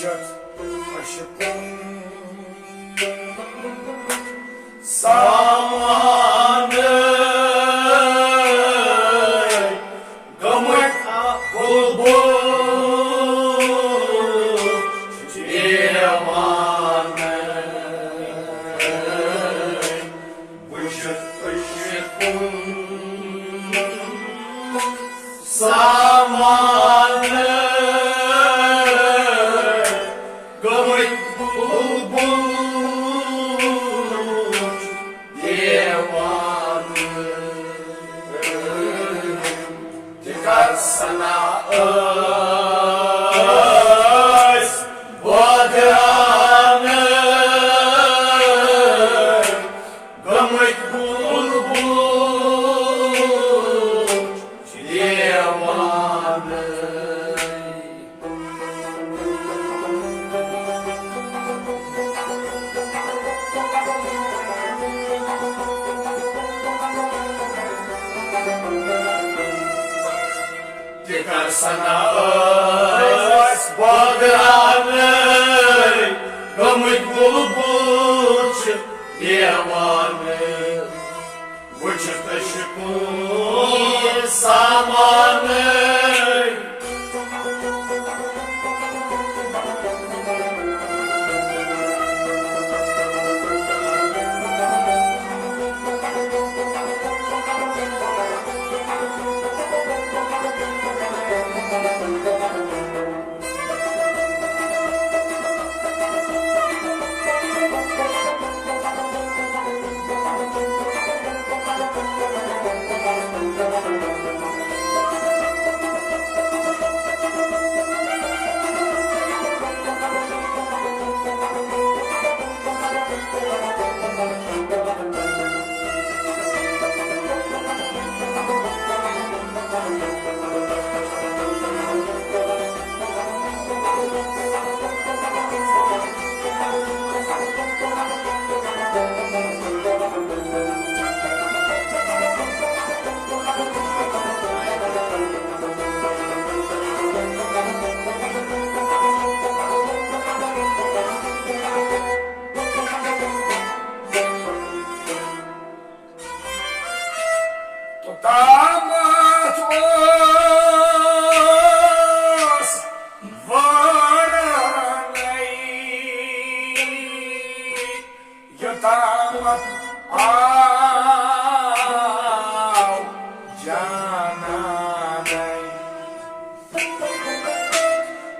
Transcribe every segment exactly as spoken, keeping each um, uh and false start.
وٕچھِتھ عشقُن سامانَے، گٔمٕتۍ بُلبُل دیوانَے۔ وٕچھِتھ عشقُن سامانَے، گٔمٕتۍ بُلبُل دیوانہٕ۔ تہِ کر سنا ٲسۍ بٲگراونہٕ، گٔمٕتۍ بُلبُل دیوانہٕ۔ تہِ کر سنا ٲسۍ بٲگراونہٕ، گٔمٕتۍ بُلبُل چھِ دیوانہٕ۔ وٕچھِتھ عشقُن سامانَے۔ توٚتامَتھ اوس وٲرانَے، یوٚتامَتھ آو جانانَے۔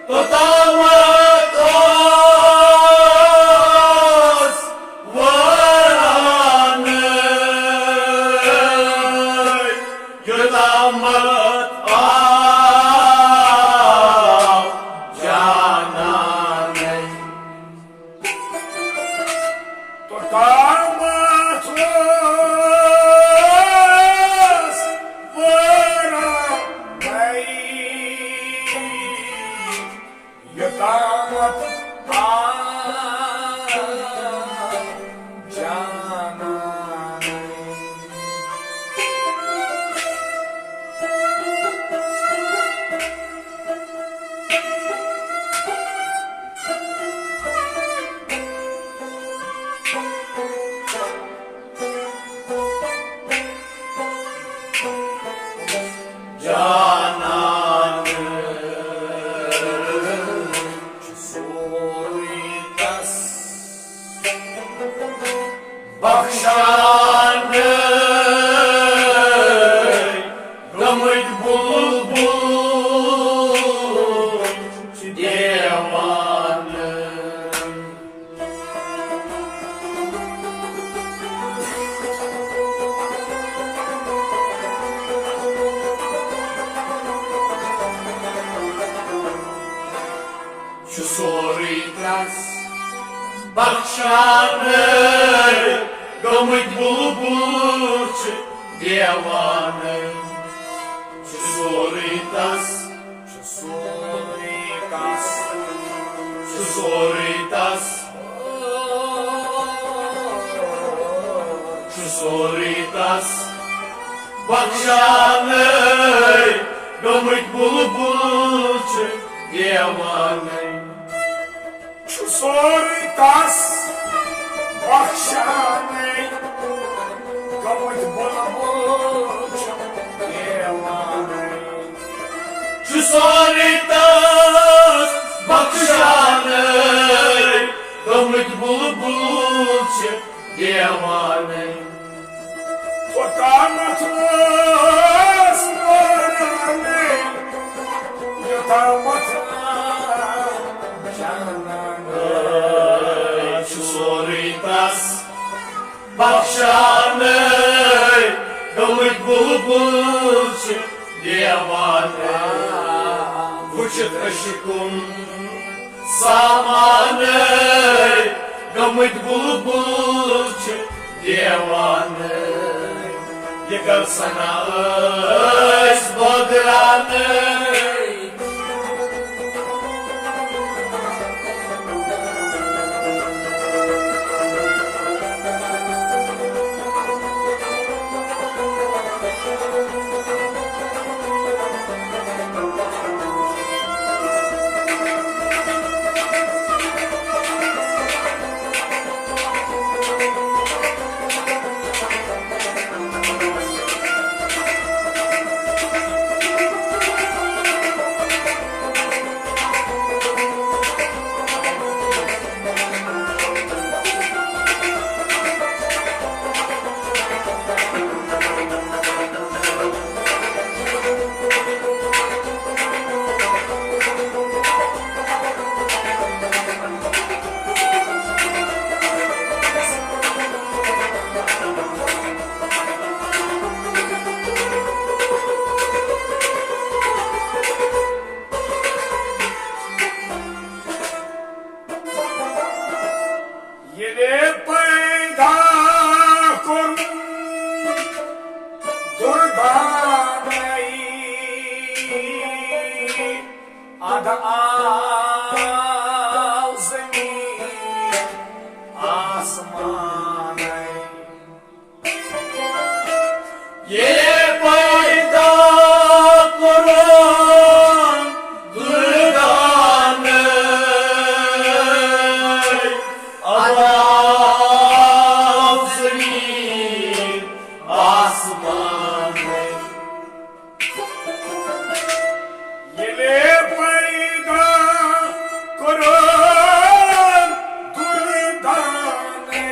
توٚتامَتھ اوس وٲرانَے، یوٚتامَتھ آو جانانَے۔ توٚتامَتھ اوس وٲرانَے، یوٚتامَتھ آو جانانَے۔ جانان چھُ سورُے تس بخشان، گٔمٕتۍ بُلبُل چھِ دیوان۔ چھُ سورُے تس بخشان، گٔمٕتۍ بُلبُل چھِ دیوان۔ چھُ سورُے تس، چھُ سورُے تس، چھُ سورُے تس، چھُ سورُے تس بخشان، گٔمٕتۍ بُلبُل چھِ دیوان۔ چھُ سورُے تس بخشانٕے، گٔمٕتۍ بُلبُل چھِ دیوانَے۔ چھُ سورُے تس بخشانٕے، گٔمٕتۍ بُلبُل چھِ دیوانَے۔ اوٚتامَتھ اوس مٲرانٕے، یوٚتامَتھ جانانٕے۔ چھُ سورُے تس بخشانٕے، گٔمٕتۍ بُلبُل چھِ دیوانَے۔ وٕچھِتھ أچھِ کُن سامانَے، گٔمٕتۍ بُلبُل چھِ دیوانَے۔ یہِ کر سنا ٲسۍ بٲگرانَے۔ ییٚلہِ پٲدٕ کوٚرُن دُردانَے، اَدٕ آو زٔمیٖن آسمانَے۔ ییٚلہِ پٲدٕ کوٚرُن دُردانَے، اَدٕ آو زٔمیٖن آسمانَے۔ ییٚلہِ پٲدٕ کوٚرُن دُردانَے،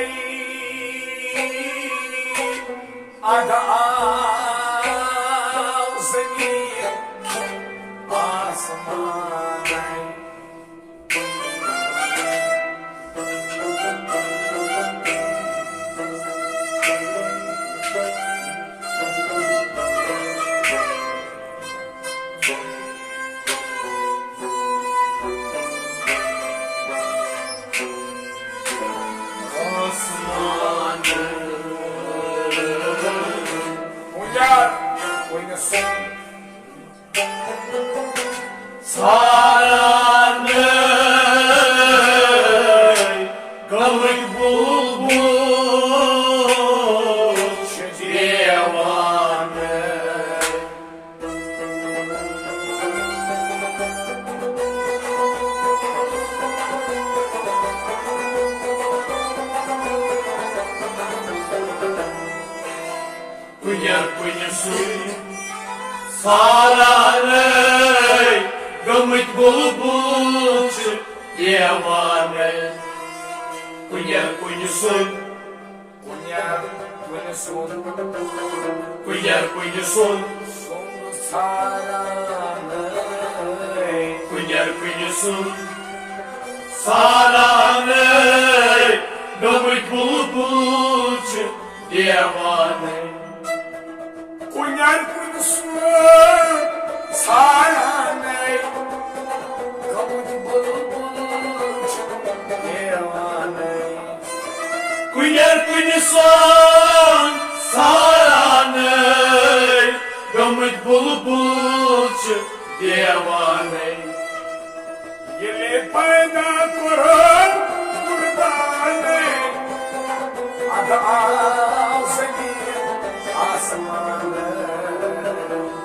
اَدٕ آو زٔمیٖن آسمانَے۔ سارانَے گٔمٕتۍ بُلبُل چھِ دیوانَے۔ کُنٮ۪ر کُنہِ سُنٛد سارانَے گٔمٕتۍ بُلبُل چھِ دیوانَے۔ کُنٮ۪ر کُنہِ سُنٛد، کُنٮ۪ر کُنہِ سُنٛد، کُنٮ۪ر کُنہِ سُنٛد، سُنٛد سارانَے۔ کُنٮ۪ر کُنہِ سُنٛد سارانَے گٔمٕتۍ بُلبُل چھِ دیوانَے۔ کُنٮ۪ر کُنہِ سُنٛد سارانَے گٔمٕتۍ بُلبُل چھِ دیوانَے۔ کُنٮ۪ر کُنہِ سُنٛد سارانَے گٔمٕتۍ بُلبُل چھِ دیوانَے۔ ییٚلہِ پٲدٕ کوٚرُن دُردانَے، اَدٕ آو زٔمیٖن آسمانَے۔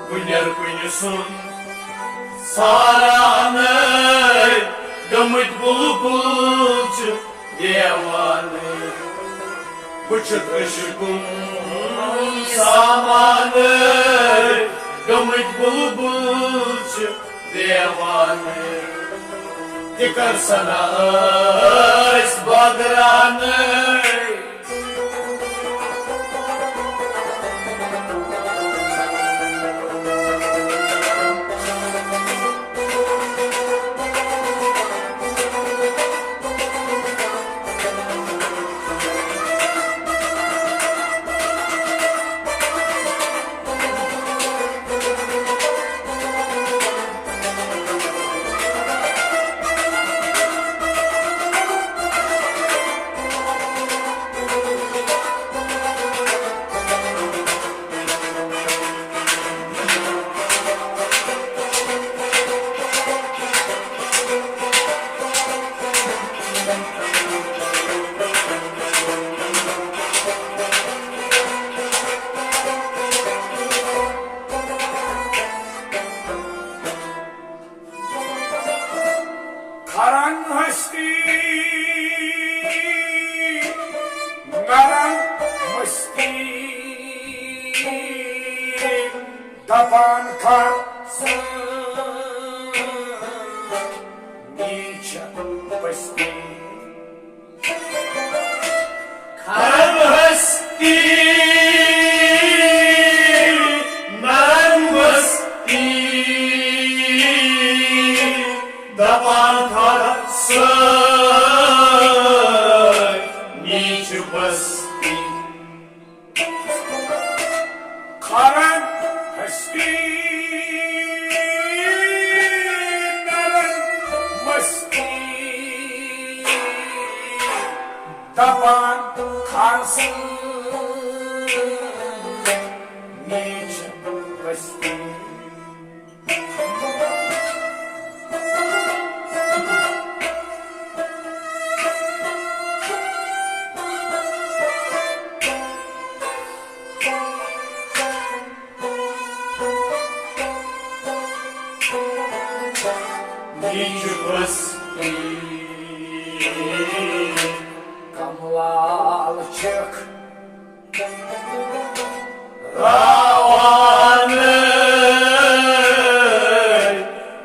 کُنٮ۪ر کُنہِ سُنٛد سارانَے گٔمٕتۍ بُلبُل چھِ دیوانہٕ۔ وٕچھِتھ عشقُن سامانہٕ، گٔمٕتۍ بُلبُل چھِ دیوانہٕ۔ تہِ کر سنا ٲسۍ بٲگرانہٕ۔ کھرن ہستی، نرن مستی، دپان کھر سٲنۍ چھِ بستی۔ کھرن ہستی، نرن مستی، دپان کھر سٲنۍ چھِ بستی۔ کھرن ہستی، نرن مستی، دپان کھر سٲنۍ چھِ بستی۔ یہِ چھُ بستی۔ کملال چھِکھ روانَے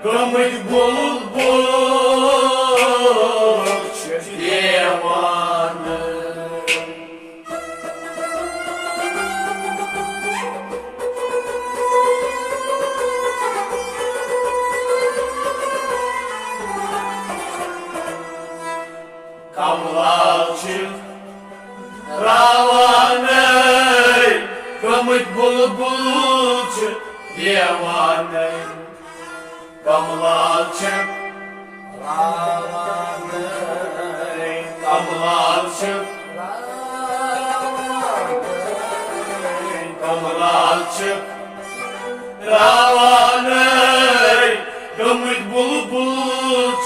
گٔمٕتۍ بُلبُل چھِ دیوانہٕ۔ کملال چھِ روانَے گٔمٕتۍ بُلبُل چھِ دیوانَے۔ کملال چھِ روانَے، کملال چھِ روانَے، کملال چھِ روانَے گٔمٕتۍ بُلبُل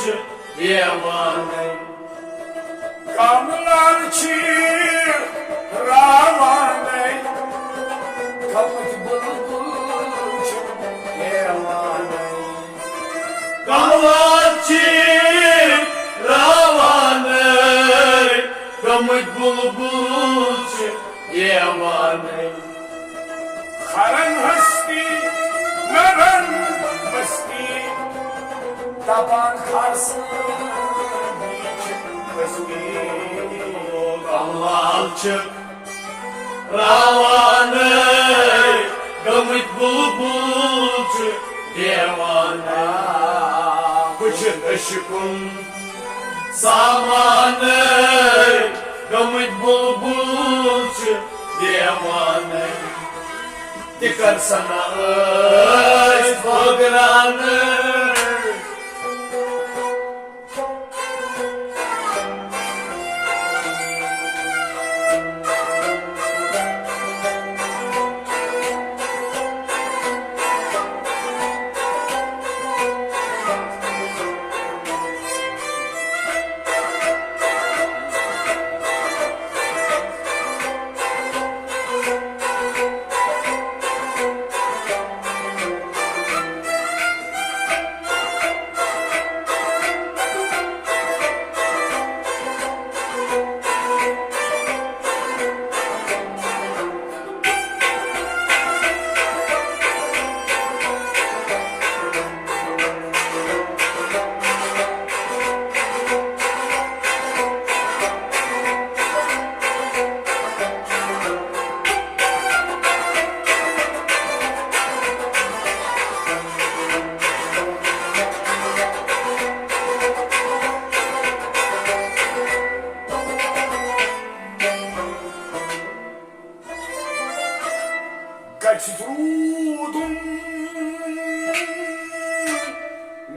چھِ دیوانَے۔ کملال چھِ روانَے، گٔمٕتۍ بُلبُل چھِ دیوانَے۔ کملال چھِ روانَے، گٔمٕتۍ بُلبُل چھِ دیوانَے۔ کھرن ہستی، نرن مستی، دپان کھر سٲنۍ چھِ بستی۔ کملال چھِ روانَے گٔمٕتۍ بُلبُل چھِ دیوانَے۔ وٕچھِتھ عشقُن سامانَے گٔمٕتۍ بُلبُل چھِ دیوانَے۔ تہِ کر سنا ٲسۍ بٲگرانہٕ۔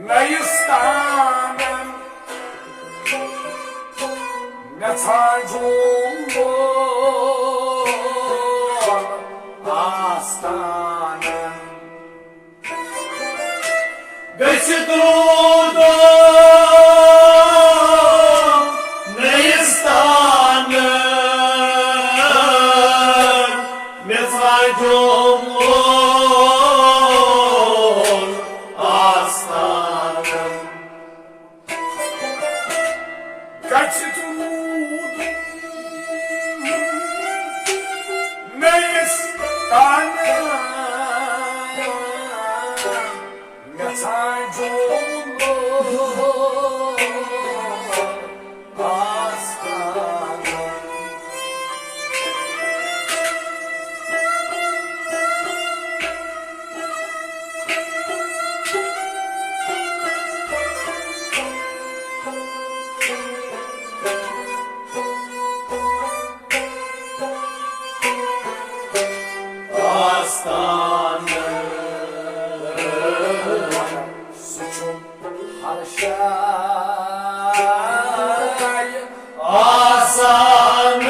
نَیِس تانَن مےٚ ژھانٛڈُن وول آستانَن۔ گٔژھِتھ روٗدُم نَیِس تانَن مےٚ ژھانٛڈُن وول آستانَن۔ گٔژھِتھ روٗدُم نَیِس تانَن مےٚ ژھانٛڈُن وول آستانَن۔ آستانہٕ۔ سُہ چھُ ہر جایہِ آسان۔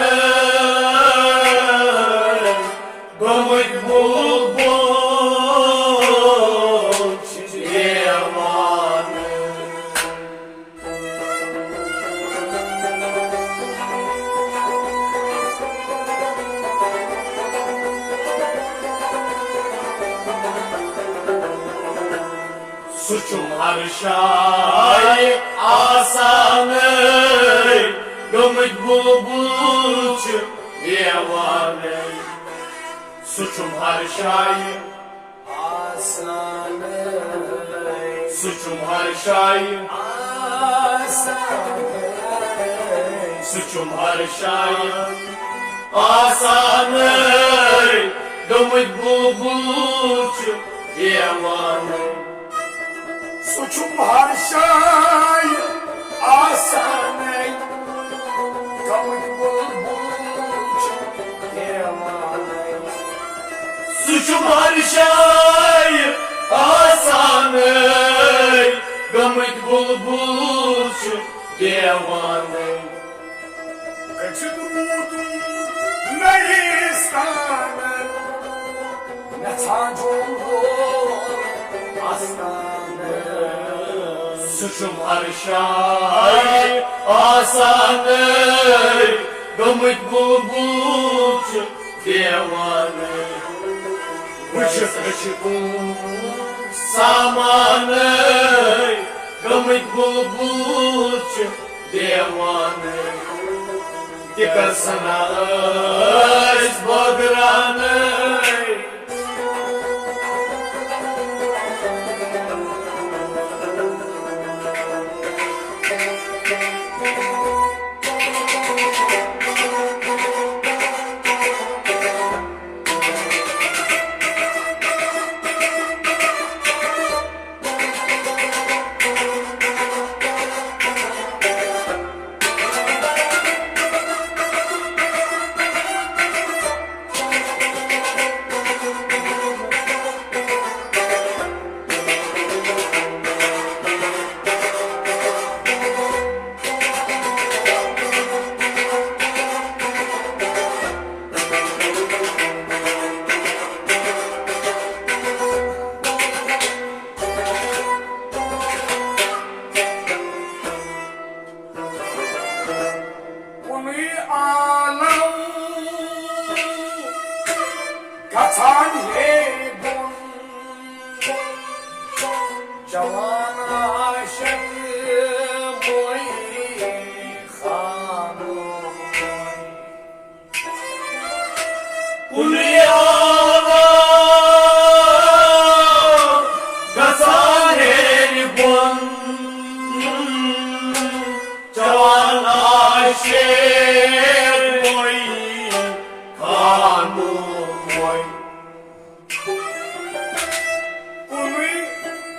گوٚمُت بُلبُل چھِ دیوانہٕ۔ سُہ چھُم ہر جایہِ آسانٕے، گوٚمُت بُلبُل چھِ دیوانَے۔ سُہ چھُم ہر جایہِ آسانٕے۔ سُہ چھُم ہر جایہِ آسانٕے۔ سُہ چھُم ہر جایہِ آسانٕے۔ گوٚمُت بُلبُل چھُ دیوانَے۔ سُہ چھُم ہر جایہِ آسانٕے۔ گوٚمُت بُلبُل چھُ دیوانَے۔ سُہ چھُ ہر جایہِ آسانٕے، گوٚمُت بُلبُل چھُ دیوانَے۔ گٔژھِتھ روٗدُم نَیِس تانَن مےٚ ژھانٛڈُن وول آستانہٕ۔ سُہ چھُم ہر جایہِ آسانٕے، گوٚمُت بُلبُل چھُ دیوانَے۔ وٕچھِتھ أچھِ کُن سامانَے، گوٚمُت بُلبُل چھُ دیوانَے۔ تہِ کر سنا ٲسۍ بٲگرانَے۔ کُنُے عالم گژھان ہے بۄن، جوان عاشق موے خانو۔ کُنُے عالم گژھان ہے بۄن، جوان عاشق موے خانو موے۔ کُنُے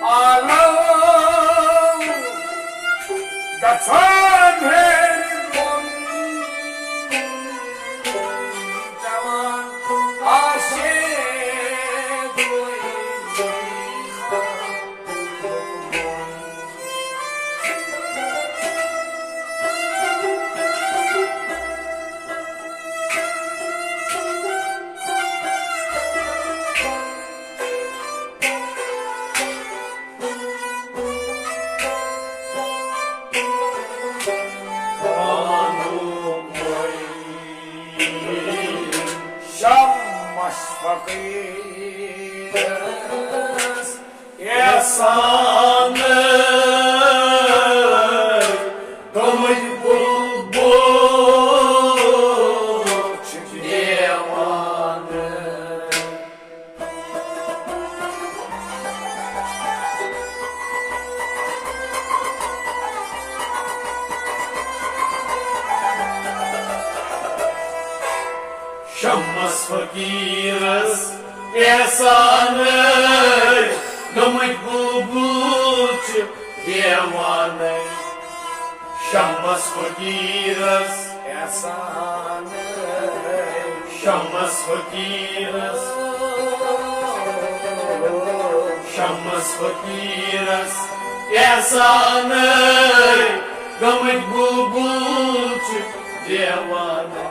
عالم احسانٕے، گٔمٕتۍ بُلبُل چھِ دیوانہٕ۔ شمس فقیرس احسانٕے، گٔمٕتۍ بُلبُل چھِ دیوانَے۔ شمس فقیرس احسانٕے، شمس فقیرس، شمس فقیرس احسانٕے، گٔمٕتۍ بُلبُل چھِ دیوانَے۔